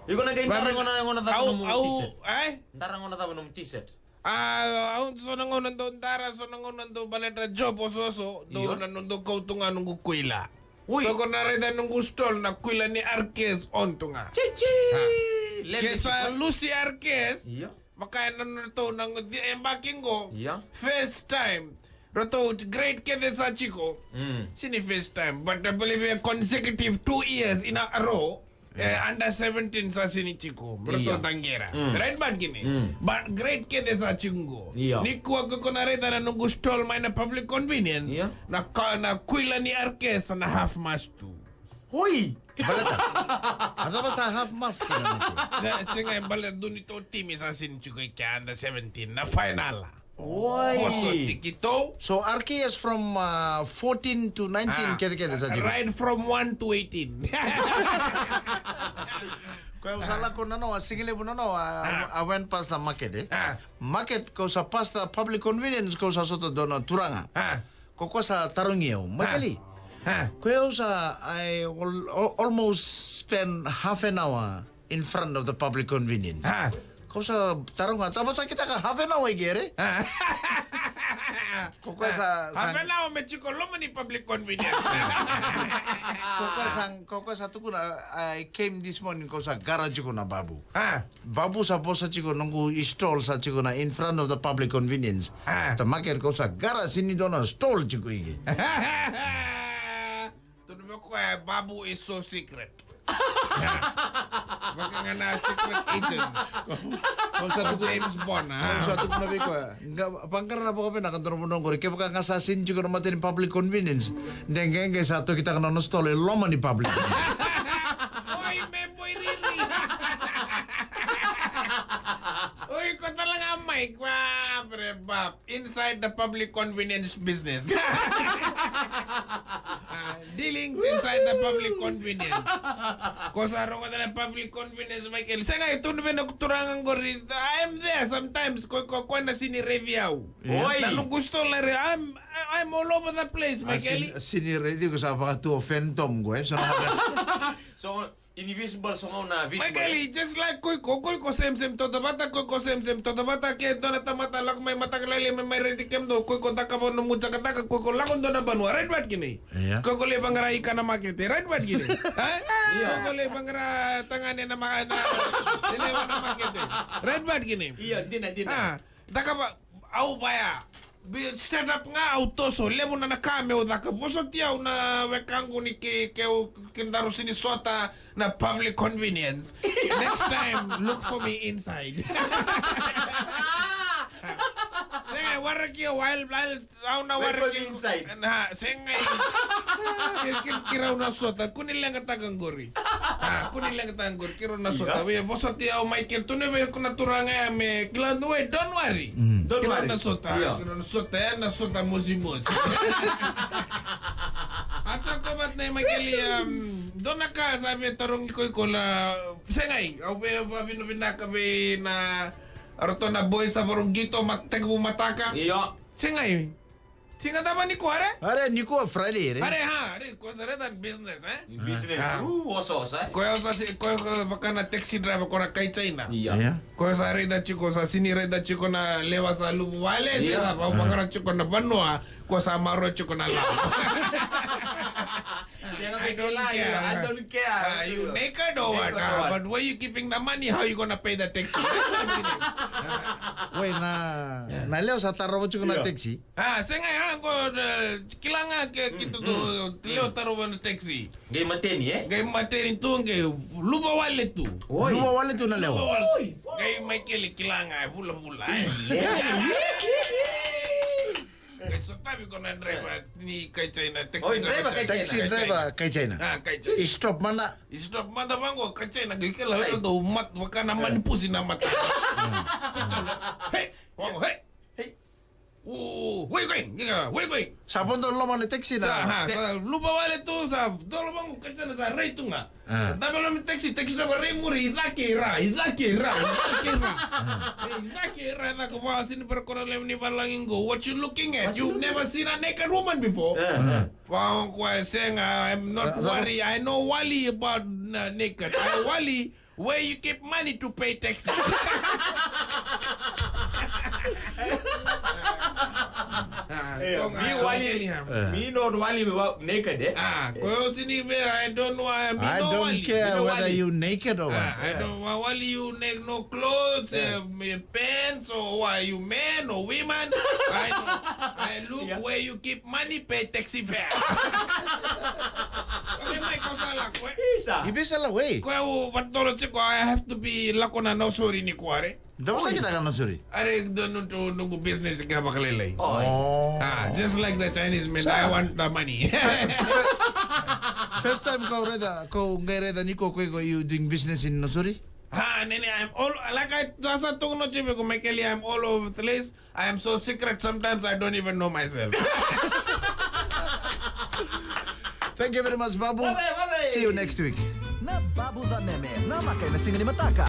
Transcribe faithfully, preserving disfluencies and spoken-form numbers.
Iko na qai dara gona, gona cava Au, nomu au, t-shirt. eh? Dara gona cava nomu t-shirt. Ah, au so na gauna dou dara, so na gauna dou baleta job, oso, oso, dou Io. na, dou kautu ga noqu kuila. Ui. Toko na raica noqu stall na kuila ni Arcades on tu ga. Chichi. Ke sa lusi Arcades. Io. Vaka e na nodratou na godi e baki qo. Io. First time. Ratou grade kece sa tiko. Mm. Sini first time, but I believe a consecutive two years in a row. Eh, under seventeen sa sini tiko. Ratou Io. taqera. Mm. Right, but kini. Mm. But grade kece sa tiko qo. Io. Nikua ko ko na raica na noqu stall mai na public convenience. Io. Na ka na kuila ni Arcades na half mast tu. Oi. Baleta. A cava sa half mast kina na tu. Na, sega e baleta dua ni tou timi sa sini tiko i ke under seventeen na final. Oso Oi. tiki tou. So Arcades from uh, fourteen to nineteen Ah, kece kece sa tiko. Right from one to eighteen. Ko au sa lako na noa, siga levu na noa, I, I went past the market, eh? Ah. Market, ko sa past the public convenience, ko sa sota dua na turaga. Ah. Ko ko sa tarogi au, Michael, Ah. ko au sa, I al, al, almost spend half an hour in front of the public convenience. Ah. Ko sa taroga, tava sa kitaka half an hour i gere? Ah. Ko ko sa, sa Half an hour me tiko loma ni public convenience. Ko ko sa, ko ko sa tukuna, I came this morning, ko sa qara tiko na babu. Ah. Babu sa vosa tiko noqu stall sa tiko na in front of the public convenience. Ah. The market ko sa qara sini dua na stall tiko i ke. Tudo bem com a babu is so secret. Vaka ga na secret agent. Ko sa tukuna, James Bond. ko sa Ah. tukuna vei koya. Ga, vaqara na vakavinaka dua na vanua qori. Kevaka ga sa sini tiko na mata ni public convenience. De qeqe sa tokitaka na nona stall e loma ni public. Oi, me boi riri. Oi, ko tala ga mai. Kwa bre bab. Inside the public convenience business. Ah, dealings inside the public convenience. Ko sa rogo na public convenience, Michael. Sega e tunu vei na turaga qori. I'm there sometimes. Ko, ko, ko na sini review. Oi. Na noqu stall na re, I'm, I'm all over the place, Ah, Michael. sini, sini redi ko sa vakatu o Phantom ko, eh? So, na So, invisible, so gauna visible. Michael, just like koiko, koiko sem sem toto vata, koiko sem sem toto vata, ke dua na tamata lako mai mataka lailai mai mai redi kemudou, koiko cakava nomu cakacaka, koiko lako dua na vanua, right, but kini. Ia. Koiko lai vaqara ika na makete, right, but kini. Ha? Koiko lai vaqara tagane na ma-, na, elewa na makete, right, but kini. Ia, dina, dina. Ah, cakava, au vaya. Bi-, set up ga au toso, levu na na ka meu caka. Vosoti au na wekaqu ni ke, ke, ke daru sini sota na public convenience. Next time, look for me inside. Sega, waraki au, I'll, I'll, au na Wait for waraki. Me inside. Na, sega. Ke, ke, ke rau na sota, kuni leqataka qori. Ah, kuni leqataka qori, ke rau na sota. Ia. Via vosoti au, Michael, tu na vei ko na turaga ya me kila, wait, don't worry. Don't Kila worry. Na sota, Ia. kila na sota, ya na sota mosimosi. A sa ko vata na Michael, um, dua na ka sa via tarogi koiko na, segai, au via vavinavinaka vei na, ratou na boy sa varogi to mat-, tekivu mataka. Io. Segai. Siga cava nikua, re? Are, nikua Friday, re? Are, ha, are, ko sa raica business, eh? Business. Uu, oso, oso, eh? Ko ya sa si, ko ya sa vaka na taxi driver ko na kai China. Ia. Ia. Ko ya sa raica tiko, sa sini raica tiko na lewa sa luvu wale, Ia. sa va, vaqara tiko na vanua, ko sa maroroya tiko na lawa. Sega I me don't kila, care. I don't care. Are you naked or what? Naked or what? But where you keeping the money? How you gonna pay the taxi? Wait, na, na lewa sa tarova tiko na taxi. Ah, sega, ah, ko, eh, kila ga ke, kito tu, lewa tarova na taxi. Qai mateni, eh? Qai mateni tu, qai luva wale tu. Oi. Luva wale tu na lewa. Luva wale. Oi. Qai Michael kila ga, vulavula, eh. Qai sotavi ko na driver ni kai China, taxi. Oi, driver kai China. Taxi driver kai China. Ah, kai China. I stop mada. I stop mada vaqo, kai China, qai kila, sai. Dou mat, vaka na mani pusi na mata. Hey, vaqo, hey. Hey. Ooh, where you going? Yeah, where you going? Sa vodo loma na taxi na. Sa, ha, sa luva wale tu, sa dolo vaqo, kai China sa rai tu ga. Ah. Sa davo loma taxi, taxi driver rai muri, i cake i ra, i cake i ra, i cake i ra. I cake i ra, i cake va, sini varakora levu ni valagi qo. What you looking at? You've never seen a naked woman before. Vaqo, sega, I'm not worried. I know wali about na-, naked. I wali Where you keep money to pay taxes? Eh, mi wali, mi no wali wa-, naked, eh? Ah, ko sini me, I don't know, I, mi I no don't wali. care Mi no whether wali. you naked or what. Ah, I don't wa-, wali you ne-, no clothes, eh, me pants, or are you man or women? I don't, I look Yeah. where you keep money, pay taxi fare. Kau mai kau sa lako, eh. Isa. I vei sa lako, eh? Koya au vatoro tiko, I have to be lako na Nausori nikua, re. Da vosakitaka Nausori. Are donu tu noqu business ka vakalailai. Oh. Ah, just like the Chinese man, Sa. I want the money. First time kau raica, kau qai raica ni ko, ko, ko you doing business in Nausori? Ah, nene, I'm all, like I, that's a talk not you, Michael, I'm all over the place. I am so secret, sometimes I don't even know myself. Thank you very much, Babu. Vale, vale. See you next week. Na Babu Cameme, namaka ena siga ni mataka.